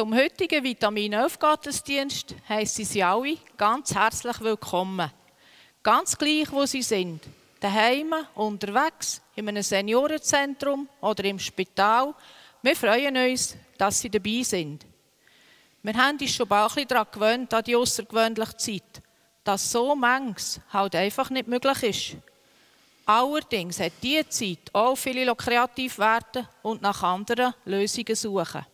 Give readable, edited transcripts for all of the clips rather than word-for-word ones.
Zum heutigen Vitamin 11 Gottesdienst heissen Sie alle ganz herzlich willkommen. Ganz gleich, wo Sie sind. Daheim, unterwegs, in einem Seniorenzentrum oder im Spital. Wir freuen uns, dass Sie dabei sind. Wir haben uns schon bald ein bisschen daran gewöhnt, an die außergewöhnliche Zeit, dass so manches halt einfach nicht möglich ist. Allerdings hat diese Zeit auch viele kreativ werden und nach anderen Lösungen suchen.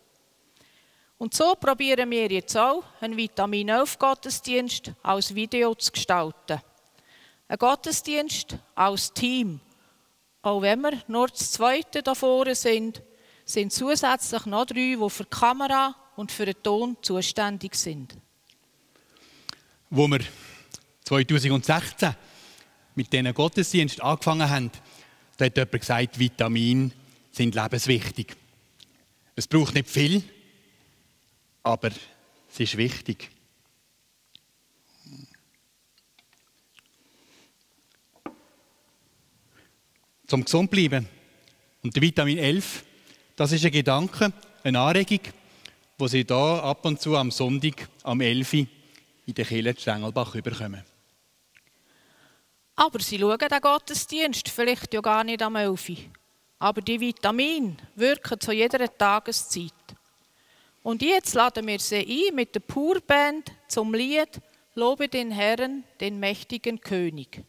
Und so probieren wir jetzt auch, einen Vitamin 11 Gottesdienst als Video zu gestalten. Ein Gottesdienst als Team. Auch wenn wir nur das Zweite da vorne sind zusätzlich noch 3, die für die Kamera und für den Ton zuständig sind. Wo wir 2016 mit diesen Gottesdienst angefangen haben, da hat jemand gesagt, Vitamine sind lebenswichtig. Es braucht nicht viel, aber es ist wichtig. Zum gesund bleiben. Und der Vitamin 11, das ist ein Gedanke, eine Anregung, die Sie hier ab und zu am Sonntag, am 11. in der Kirche Stängelbach bekommen. Aber Sie schauen den Gottesdienst vielleicht ja gar nicht am 11. Aber die Vitamine wirken zu jeder Tageszeit. Und jetzt laden wir sie ein mit der Purband zum Lied «Lobe den Herrn, den mächtigen König».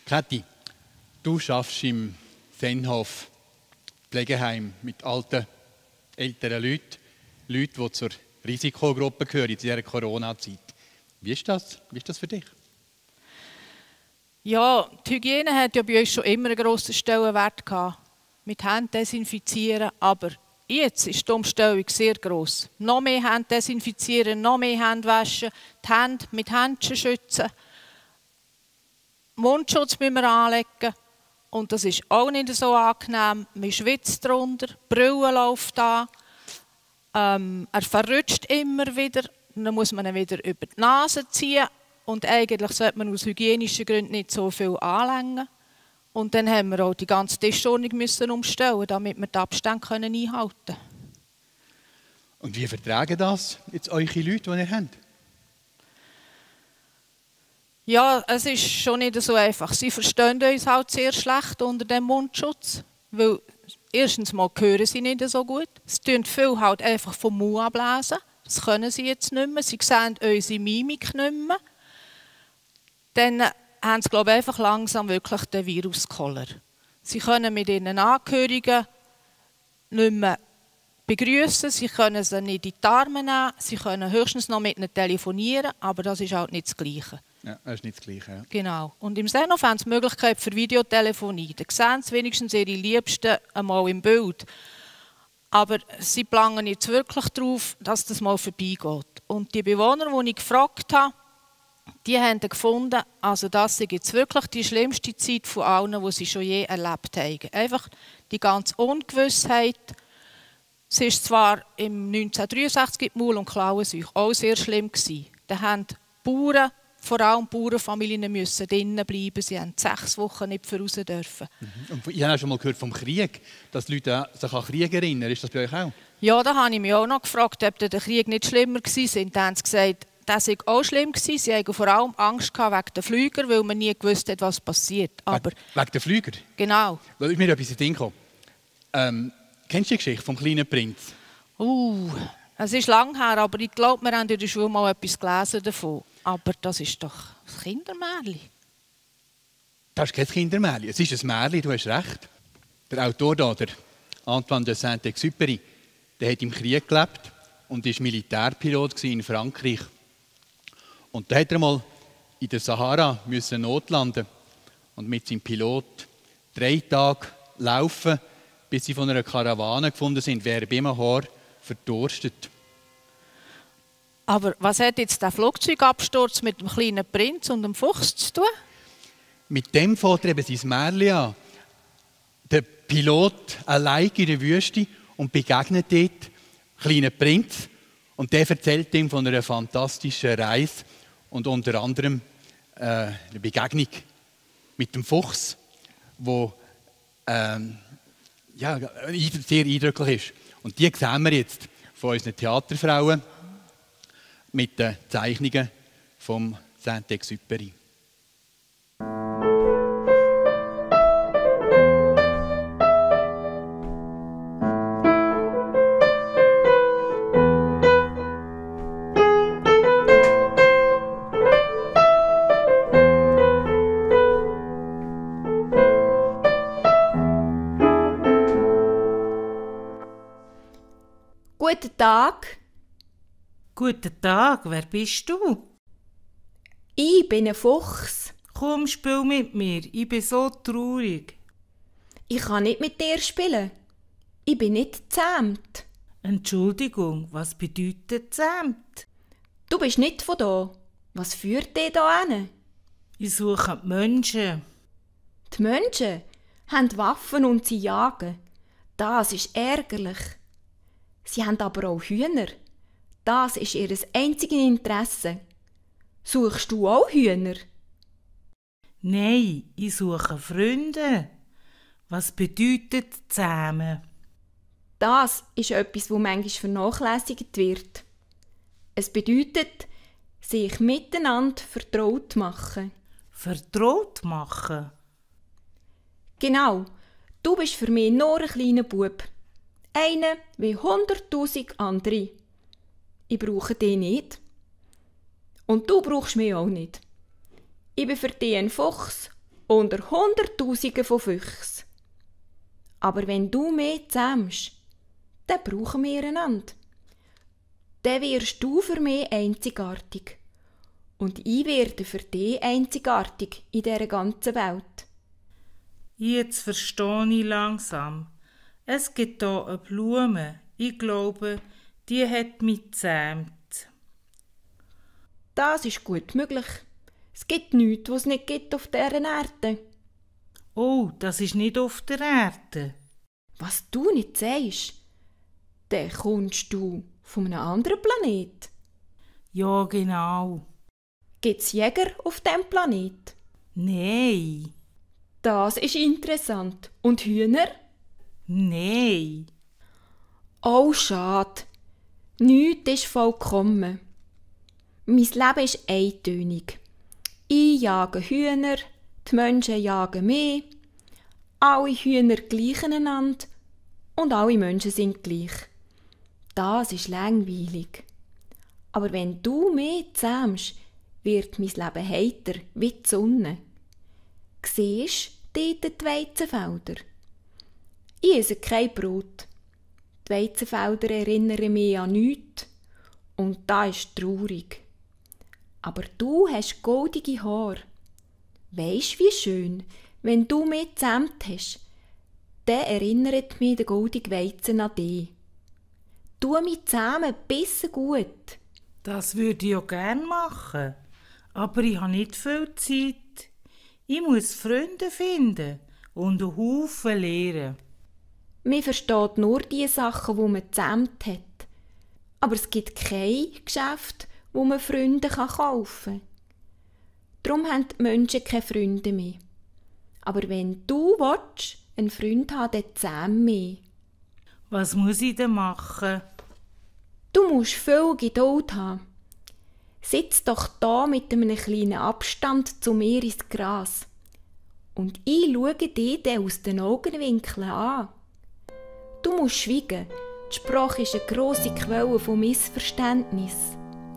Kathi, du arbeitest im Senhof Pflegeheim mit alten, älteren Leuten, die zur Risikogruppe gehören in dieser Corona-Zeit. Wie ist das für dich? Ja, die Hygiene hat ja bei uns schon immer einen grossen Stellenwert gehabt. Mit Händen desinfizieren, aber jetzt ist die Umstellung sehr gross. Noch mehr Hände desinfizieren, noch mehr Hände waschen, die Hände mit Händchen schützen. Mundschutz müssen wir anlegen und das ist auch nicht so angenehm. Man schwitzt drunter, die Brille läuft an, er verrutscht immer wieder, dann muss man ihn wieder über die Nase ziehen und eigentlich sollte man aus hygienischen Gründen nicht so viel anlängen. Und dann haben wir auch die ganze Tischordnung müssen umstellen, damit wir die Abstände einhalten können. Und wie vertragen das jetzt eure Leute, die ihr habt? Ja, es ist schon nicht so einfach. Sie verstehen uns halt sehr schlecht unter dem Mundschutz, weil erstens mal hören sie nicht so gut. Es tun viel halt einfach vom Mund ablesen. Das können sie jetzt nicht mehr. Sie sehen unsere Mimik nicht mehr. Dann haben sie, glaube ich, einfach langsam wirklich den Viruskoller. Sie können mit ihren Angehörigen nicht mehr begrüßen, sie können sie nicht in die Arme nehmen, sie können höchstens noch mit ihnen telefonieren, aber das ist halt nicht das Gleiche. Ja, das ist nicht das Gleiche. Ja. Genau. Und im Sennhof haben sie die Möglichkeit für Videotelefonie. Da sehen sie wenigstens ihre Liebsten einmal im Bild. Aber sie planen jetzt wirklich darauf, dass das mal vorbeigeht. Und die Bewohner, die ich gefragt habe, die haben gefunden, also das ist jetzt wirklich die schlimmste Zeit von allen, die sie schon je erlebt haben. Einfach die ganze Ungewissheit. Es war zwar im 1963 mit Maul- und Klauenseuche auch sehr schlimm gewesen. Da haben Bauern, vor allem Bauernfamilien, müssen drinnen bleiben. Sie haben 6 Wochen nicht raus dürfen. Und ich habe schon mal gehört vom Krieg, dass die Leute sich an Krieg erinnern. Ist das bei euch auch? Ja, da habe ich mich auch noch gefragt, ob der Krieg nicht schlimmer war. Dann haben sie gesagt, das war auch schlimm. Sie hatten vor allem Angst wegen den Flügern, weil man nie gewusst hat, was passiert. Aber Wegen der Flüger? Genau. Da ist mir etwas in den Sinn gekommen. Kennst du die Geschichte vom kleinen Prinz? Es ist lange her, aber ich glaube, wir haben in der Schule mal etwas gelesen davon. Aber das ist doch ein Kindermärchen. Das ist kein Kindermärchen, es ist ein Märchen, du hast recht. Der Autor hier, der Antoine de Saint-Exupéry, der hat im Krieg gelebt und war Militärpilot in Frankreich. Und da hat er mal in der Sahara notlanden und mit seinem Pilot 3 Tage laufen, bis sie von einer Karawane gefunden sind, wäre bei einem Haar verdurstet. Aber was hat jetzt der Flugzeugabsturz mit dem kleinen Prinz und dem Fuchs zu tun? Mit dem fängt er eben sein Märchen an. Der Pilot allein in der Wüste und begegnet dort einen kleinen Prinz. Und der erzählt ihm von einer fantastischen Reise und unter anderem eine Begegnung mit dem Fuchs, wo sehr eindrücklich ist. Und die sehen wir jetzt von unseren Theaterfrauen mit den Zeichnungen von Saint-Exupéry. Guten Tag. Guten Tag, wer bist du? Ich bin ein Fuchs. Komm, spiel mit mir, ich bin so traurig. Ich kann nicht mit dir spielen. Ich bin nicht gezähmt. Entschuldigung, was bedeutet zähmt? Du bist nicht von da. Was führt dich da hin? Ich suche die Menschen. Die Menschen haben Waffen und sie jagen. Das ist ärgerlich. Sie haben aber auch Hühner. Das ist ihr einziges Interesse. Suchst du auch Hühner? Nein, ich suche Freunde. Was bedeutet zähmen? Das ist etwas, das manchmal vernachlässigt wird. Es bedeutet, sich miteinander vertraut machen. Vertraut machen? Genau, du bist für mich nur ein kleiner Bub. Einer wie 100'000 andere. Ich brauche dich nicht. Und du brauchst mich auch nicht. Ich bin für dich ein Fuchs unter Hunderttausenden von Füchsen. Aber wenn du mich zähmst, dann brauchen wir einander. Dann wirst du für mich einzigartig. Und ich werde für dich einzigartig in dieser ganzen Welt. Jetzt verstehe ich langsam. Es gibt hier eine Blume. Ich glaube, die hat mich gezähmt. Das ist gut möglich. Es gibt nichts, was es nicht gibt auf dieser Erde. Oh, das ist nicht auf der Erde. Was du nicht sagst, dann kommst du von einem anderen Planet. Ja, genau. Gibt's Jäger auf diesem Planet? Nein. Das ist interessant. Und Hühner? Nein. Oh, schade. Nichts ist vollkommen. Mein Leben ist eintönig. Ich jage Hühner, die Menschen jagen mich. Alle Hühner gleichen einander und alle Menschen sind gleich. Das ist langweilig. Aber wenn du mich zähmst, wird mein Leben heiter wie die Sonne. Siehst du dort die Weizenfelder? Ich esse kein Brot. Die Weizenfelder erinnern mich an nichts. Und das ist traurig. Aber du hast goldige Haare. Weisst wie schön, wenn du mich gezähmt hast, dann erinnert mich der goldige Weizen an dich. Tu mich zusammen bissen gut. Das würde ich auch gerne machen. Aber ich habe nicht viel Zeit. Ich muss Freunde finden und einen Haufen lernen. Man versteht nur die Sachen, die man gezähmt hat. Aber es gibt kein Geschäft, wo man Freunde kaufen kann. Darum haben die Menschen keine Freunde mehr. Aber wenn du willst, einen Freund haben, dann zähm mich. Was muss ich denn machen? Du musst viel Geduld haben. Sitz doch da mit einem kleinen Abstand zu mir ins Gras. Und ich schaue dich dann aus den Augenwinkeln an. Du musst schweigen. Die Sprache ist eine grosse Quelle von Missverständnis.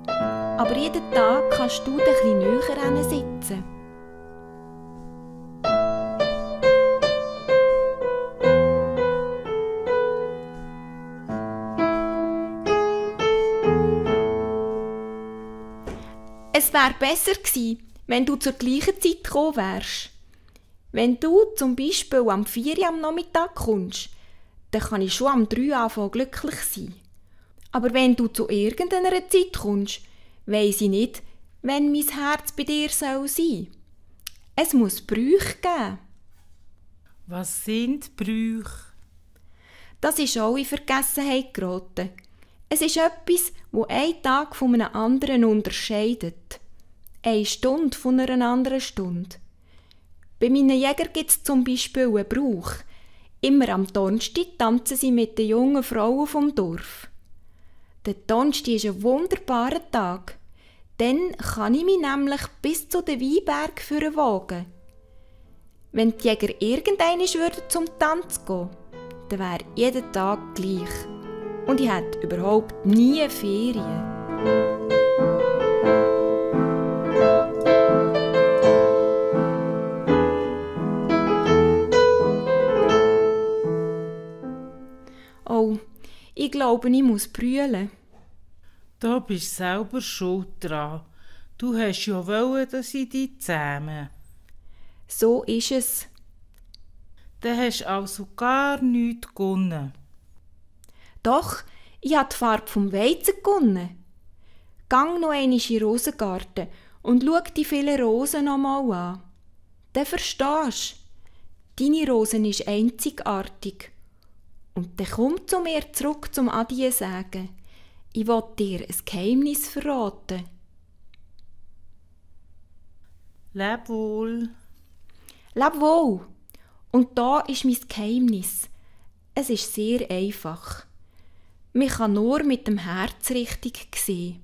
Aber jeden Tag kannst du ein bisschen näher sitzen. Es wäre besser gewesen, wenn du zur gleichen Zeit gekommen wärst. Wenn du zum Beispiel am 4 Uhr am Nachmittag kommst, dann kann ich schon am 3 Uhr anfangen glücklich sein. Aber wenn du zu irgendeiner Zeit kommst, weiss ich nicht, wenn mein Herz bei dir sein soll. Es muss Brüche geben. Was sind Brüche? Das ist auch in Vergessenheit geraten. Es ist etwas, das einen Tag von einem anderen unterscheidet. Eine Stunde von einer anderen Stunde. Bei meinen Jägern gibt es zum Beispiel einen Brauch. Immer am Donnerstag tanzen sie mit den jungen Frauen vom Dorf. Der Donnerstag ist ein wunderbarer Tag. Dann kann ich mich nämlich bis zu den Weinbergen wagen. Wenn die Jäger irgendeinmal zum Tanz gehen, dann wäre jeder Tag gleich. Und ich hätte überhaupt nie Ferien. Oh, ich glaube, ich muss brüllen. Da bist du selber schuld dran. Du hast ja wollen, dass ich dich zähme. So ist es. Dann hast du also gar nichts gewonnen. Doch, ich habe die Farbe vom Weizen gewonnen. Gang noch einmal in den Rosengarten und schau die vielen Rosen noch mal an. Dann verstehst du, deine Rosen ist einzigartig. Und dann komm zu mir zurück zum Adieu sagen. Ich will dir ein Geheimnis verraten. Leb wohl. Leb wohl. Und da ist mein Geheimnis. Es ist sehr einfach. Man kann nur mit dem Herz richtig sehen.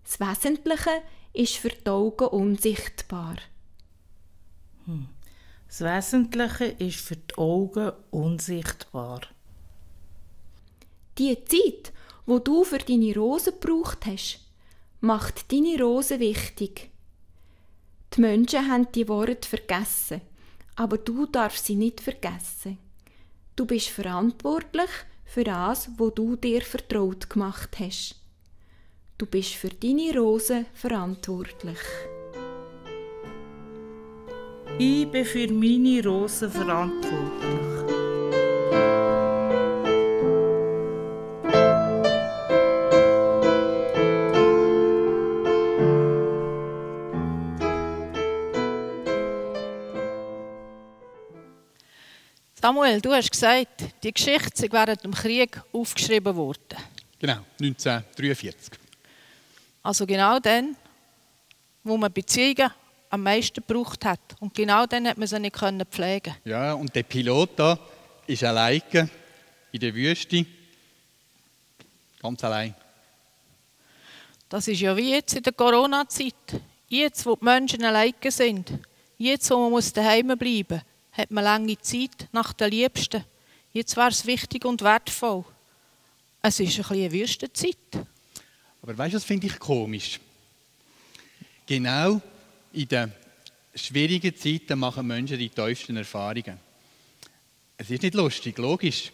Das Wesentliche ist für die Augen unsichtbar. Das Wesentliche ist für die Augen unsichtbar. Die Zeit, wo du für deine Rosen gebraucht hast, macht deine Rosen wichtig. Die Menschen haben die Worte vergessen, aber du darfst sie nicht vergessen. Du bist verantwortlich für das, was du dir vertraut gemacht hast. Du bist für deine Rosen verantwortlich. Ich bin für meine Rosen verantwortlich. Samuel, du hast gesagt, die Geschichte sei während dem Krieg aufgeschrieben worden. Genau, 1943. Also genau dann, wo man Beziehungen am meisten gebraucht hat. Und genau dann hat man sie nicht pflegen. Ja, und der Pilot da ist alleine in der Wüste. Ganz allein. Das ist ja wie jetzt in der Corona-Zeit. Jetzt, wo die Menschen alleine sind, jetzt, wo man daheim bleiben muss, hat man lange Zeit nach den Liebsten. Jetzt wäre es wichtig und wertvoll. Es ist ein bisschen eine Wüstenzeit. Aber weißt du, das finde ich komisch. Genau in den schwierigen Zeiten machen Menschen die tiefsten Erfahrungen. Es ist nicht lustig, logisch.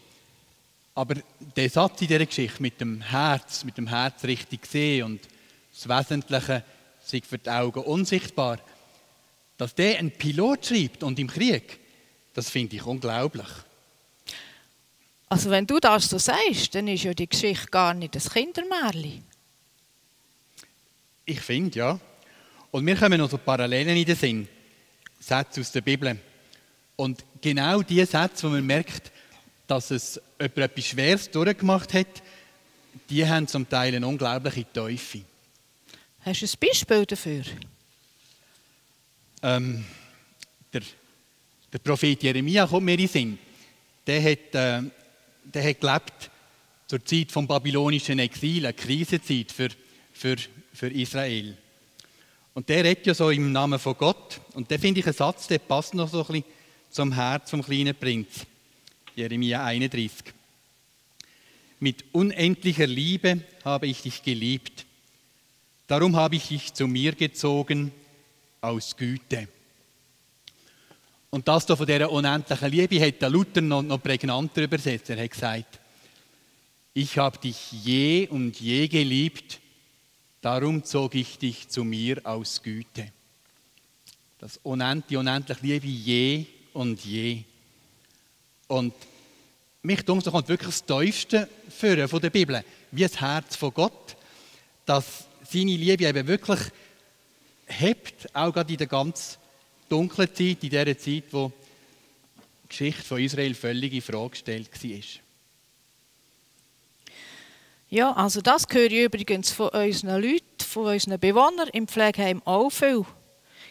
Aber der Satz in dieser Geschichte mit dem Herz richtig sehen und das Wesentliche sei für die Augen unsichtbar, dass der ein Pilot schreibt und im Krieg, das finde ich unglaublich. Also wenn du das so sagst, dann ist ja die Geschichte gar nicht ein Kindermärchen. Ich finde, ja. Und mir kommen noch so Parallelen in den Sinn. Sätze aus der Bibel. Und genau die Sätze, wo man merkt, dass es jemand etwas Schweres durchgemacht hat, die haben zum Teil eine unglaubliche Tiefe. Hast du ein Beispiel dafür? Der Prophet Jeremia kommt mir in den Sinn. Der hat gelebt zur Zeit des babylonischen Exil, eine Krisenzeit für Israel. Und der redet ja so im Namen von Gott. Und da finde ich einen Satz, der passt noch so ein bisschen zum Herz vom kleinen Prinz. Jeremia 31. Mit unendlicher Liebe habe ich dich geliebt. Darum habe ich dich zu mir gezogen aus Güte. Und das da von dieser unendlichen Liebe hat der Luther noch prägnanter übersetzt. Er hat gesagt, ich habe dich je und je geliebt, darum zog ich dich zu mir aus Güte. Die unendliche Liebe je und je. Und mich denkt, da kommt wirklich das Tiefste von der Bibel, wie das Herz von Gott, dass seine Liebe eben wirklich hebt, auch gerade in der ganz dunklen Zeit, in der Zeit, wo die Geschichte von Israel völlig in Frage gestellt war. Ja, also das höre ich übrigens von unseren Leuten, von unseren Bewohnern im Pflegeheim auch viel.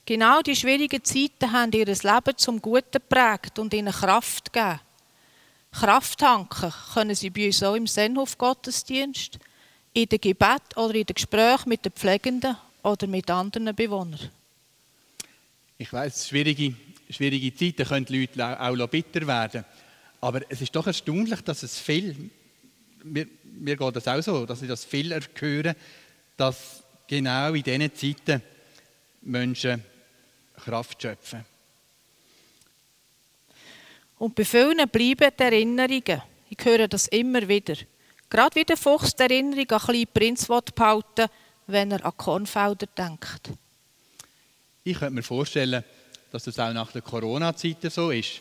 Genau die schwierigen Zeiten haben ihr Leben zum Guten geprägt und ihnen Kraft gegeben. Kraft tanken können sie bei uns auch im Sennhof-Gottesdienst, in den Gebet oder in den Gesprächen mit den Pflegenden oder mit anderen Bewohnern. Ich weiss, schwierige Zeiten können die Leute auch bitter werden. Aber es ist doch erstaunlich, dass es viel, mir geht das auch so, dass ich das viel höre, dass genau in diesen Zeiten Menschen Kraft schöpfen. Und bei vielen bleiben die Erinnerungen. Ich höre das immer wieder. Gerade wie der Fuchs die Erinnerung an kleinen Prinz behalten will, wenn er an Kornfelder denkt. Ich könnte mir vorstellen, dass das auch nach der Corona-Zeit so ist.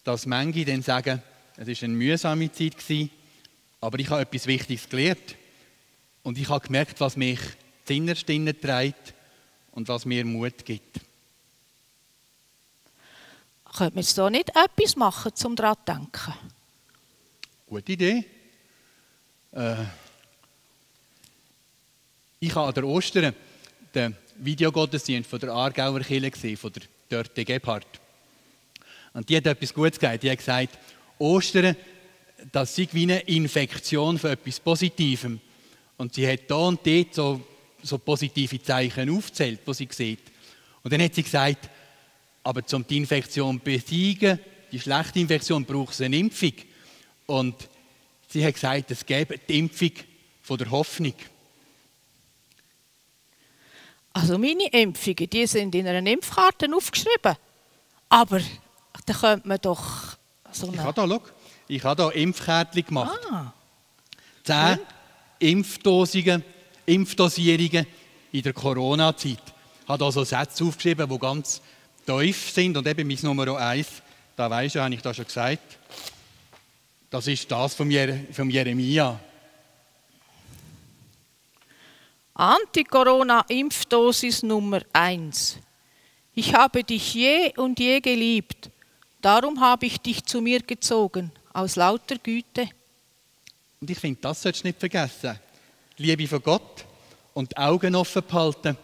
Dass manche dann sagen, es war eine mühsame Zeit, aber ich habe etwas Wichtiges gelernt. Und ich habe gemerkt, was mich innerst trägt und was mir Mut gibt. Könnte man jetzt hier nicht etwas machen, um daran zu denken? Gute Idee. Ich habe an der Ostern den Videogottesdienst von der Aargauer Kirche gesehen, von der Dörte Gebhardt. Und die hat etwas Gutes gesagt. Die hat gesagt, Ostern, das sei wie eine Infektion von etwas Positivem. Und sie hat da und dort so positive Zeichen aufgezählt, die sie sieht. Und dann hat sie gesagt, aber um die Infektion zu besiegen, die schlechte Infektion, braucht es eine Impfung. Und sie hat gesagt, es gäbe die Impfung von der Hoffnung. Also meine Impfungen, die sind in einer Impfkarte aufgeschrieben. Aber da könnte man doch so eine... Ich habe da Impfkärtchen gemacht. 10 schön. Impfdosierungen in der Corona-Zeit. Ich habe da so Sätze aufgeschrieben, die ganz tief sind. Und eben mein Nummer 1, da weisst du, habe ich da schon gesagt, das ist das vom Jeremia. Anti-Corona-Impfdosis Nummer 1. Ich habe dich je und je geliebt. Darum habe ich dich zu mir gezogen, aus lauter Güte. Und ich finde, das solltest du nicht vergessen. Die Liebe von Gott und die Augen offen behalten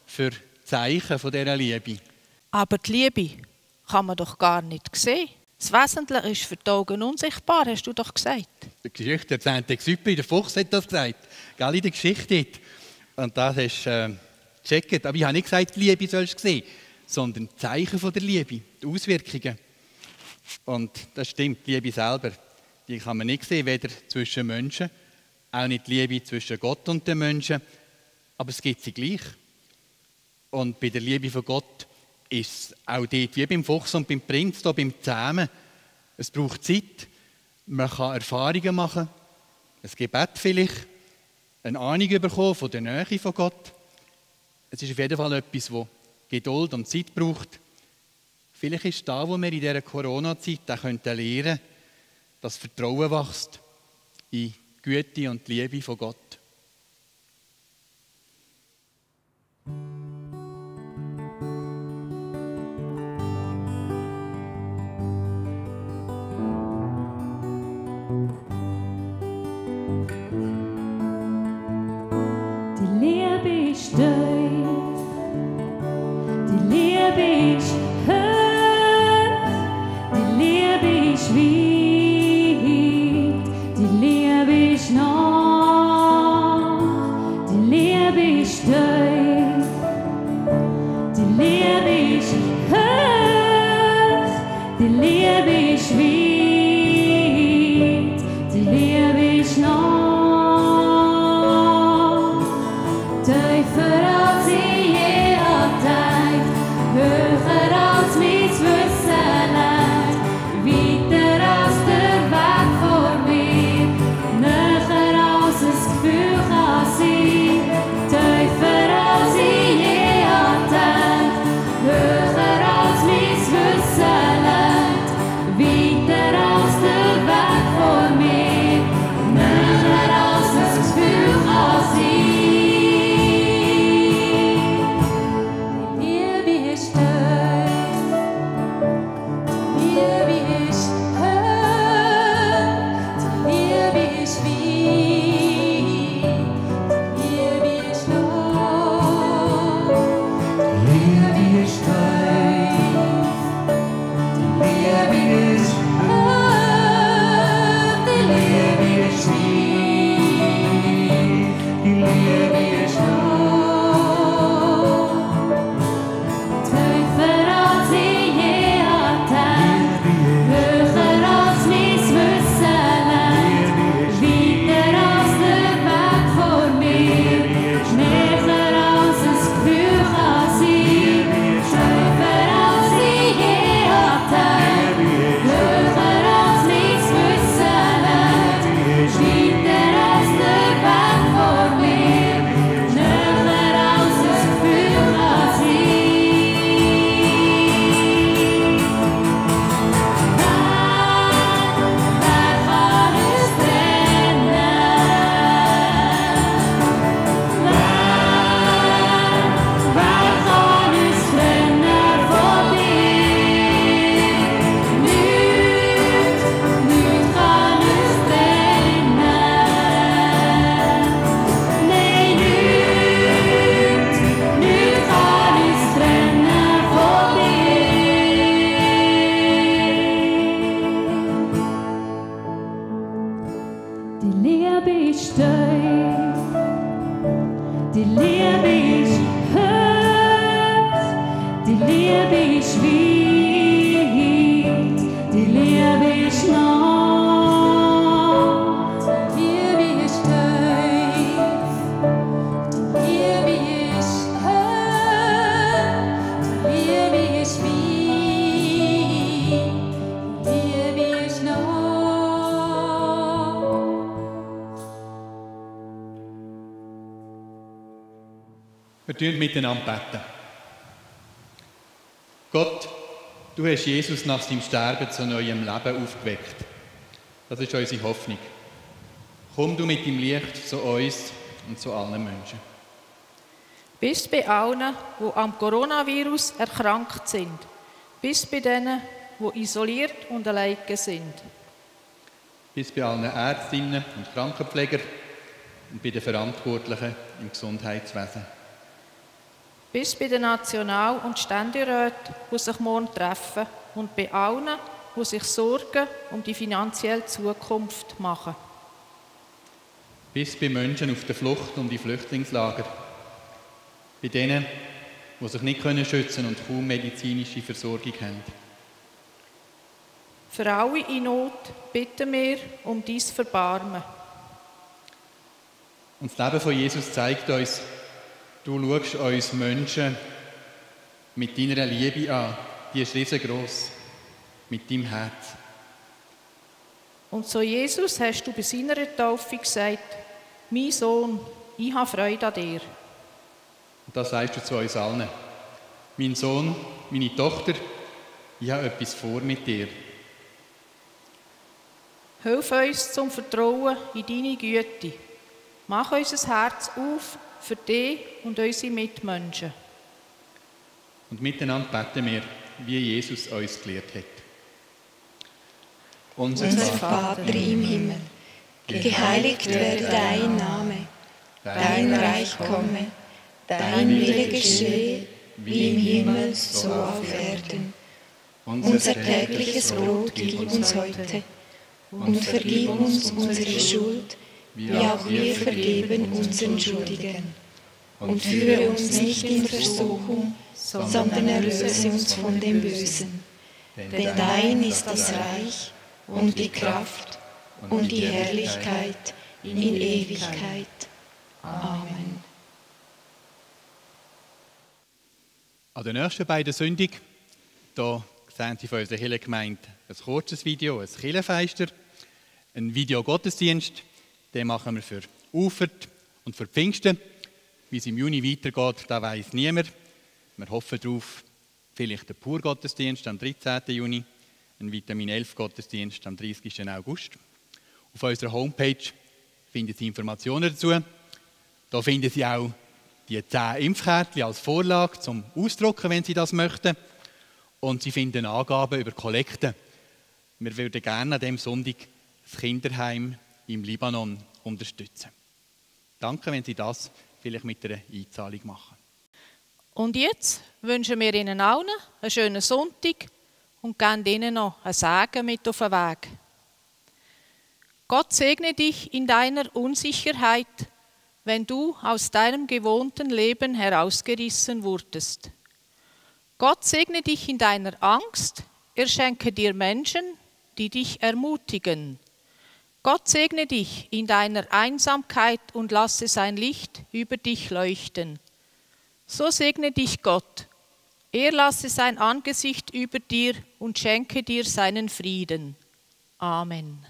für Zeichen von dieser Liebe. Aber die Liebe kann man doch gar nicht sehen. Das Wesentliche ist für die Augen unsichtbar, hast du doch gesagt. Die Geschichte der Saint-Exupéry, der Fuchs hat das gesagt. Gell, in der Geschichte. Und das hast du gecheckt. Aber ich habe nicht gesagt, die Liebe sollst du sehen, sondern die Zeichen von der Liebe, die Auswirkungen. Und das stimmt, die Liebe selber, die kann man nicht sehen, weder zwischen Menschen, auch nicht die Liebe zwischen Gott und den Menschen, aber es gibt sie gleich. Und bei der Liebe von Gott ist es auch dort, wie beim Fuchs und beim Prinz, da beim Zähmen, es braucht Zeit. Man kann Erfahrungen machen, ein Gebet vielleicht, eine Ahnung bekommen von der Nähe von Gott. Es ist auf jeden Fall etwas, das Geduld und Zeit braucht. Vielleicht ist da, wo wir in dieser Corona-Zeit lernen können, dass Vertrauen wächst in die Güte und die Liebe von Gott. Die Liebe ist tief, die Liebe ist hoch, die Liebe ist weit, die Liebe ist nah, die Liebe ist tief, die Liebe ist hoch, die Liebe ist weit, die Liebe ist nah. Tiefer als ich je gedacht, höher als mein Wissen lernt, weiter als der Weg vor mir, näher als das Gefühl kann sein. Tiefer als ich je gedacht, höher als mein Wissen lernt, weiter als der Weg vor mir, näher als das Gefühl kann sein. Wir miteinander beten. Gott, du hast Jesus nach seinem Sterben zu neuem Leben aufgeweckt. Das ist unsere Hoffnung. Komm du mit deinem Licht zu uns und zu allen Menschen. Bist bei allen, die am Coronavirus erkrankt sind. Bist bei denen, die isoliert und alleine sind. Bist bei allen Ärztinnen und Krankenpflegern und bei den Verantwortlichen im Gesundheitswesen. Bis bei den National- und Ständeräten, die sich morgen treffen, und bei allen, die sich Sorgen um die finanzielle Zukunft machen. Bis bei Menschen auf der Flucht um die Flüchtlingslager. Bei denen, die sich nicht schützen können und kaum medizinische Versorgung haben. Für alle in Not bitten wir um dein Verbarmen. Und das Leben von Jesus zeigt uns, du schaust uns Menschen mit deiner Liebe an, die ist riesengroß, mit deinem Herz. Und so Jesus hast du bei seiner Taufe gesagt, mein Sohn, ich habe Freude an dir. Und das sagst du zu uns allen. Mein Sohn, meine Tochter, ich habe etwas vor mit dir. Hilf uns zum Vertrauen in deine Güte. Mach unser Herz auf für dich und unsere Mitmenschen. Und miteinander beten wir, wie Jesus uns gelehrt hat. Unser Vater im Himmel, geheiligt werde dein Name, dein Reich komme, dein Wille geschehe, wie im Himmel, so auf Erden. Unser tägliches Brot gib uns heute und vergib uns unsere Schuld, wie auch wir vergeben unseren Schuldigen. Und führe uns nicht in Versuchung, sondern erlöse uns von dem Bösen. Denn dein ist das Reich und die Kraft und die Herrlichkeit in Ewigkeit. Amen. An den nächsten beiden Sündigen, da sehen Sie von unserer Kirchengemeinde ein kurzes Video, ein Kirchenfeister, ein Videogottesdienst, den machen wir für Ufert und für Pfingsten. Wie es im Juni weitergeht, da weiss niemand. Wir hoffen darauf, vielleicht den Pur-Gottesdienst am 13. Juni, einen Vitamin-11-Gottesdienst am 30. August. Auf unserer Homepage finden Sie Informationen dazu. Da finden Sie auch die 10 Impfkärtchen als Vorlage zum Ausdrucken, wenn Sie das möchten. Und Sie finden Angaben über Kollekten. Wir würden gerne an diesem Sonntag das Kinderheim im Libanon unterstützen. Danke, wenn Sie das vielleicht mit einer Einzahlung machen. Und jetzt wünschen wir Ihnen allen einen schönen Sonntag und geben Ihnen noch einen Segen mit auf den Weg. Gott segne dich in deiner Unsicherheit, wenn du aus deinem gewohnten Leben herausgerissen wurdest. Gott segne dich in deiner Angst, er schenke dir Menschen, die dich ermutigen. Gott segne dich in deiner Einsamkeit und lasse sein Licht über dich leuchten. So segne dich Gott. Er lasse sein Angesicht über dir und schenke dir seinen Frieden. Amen.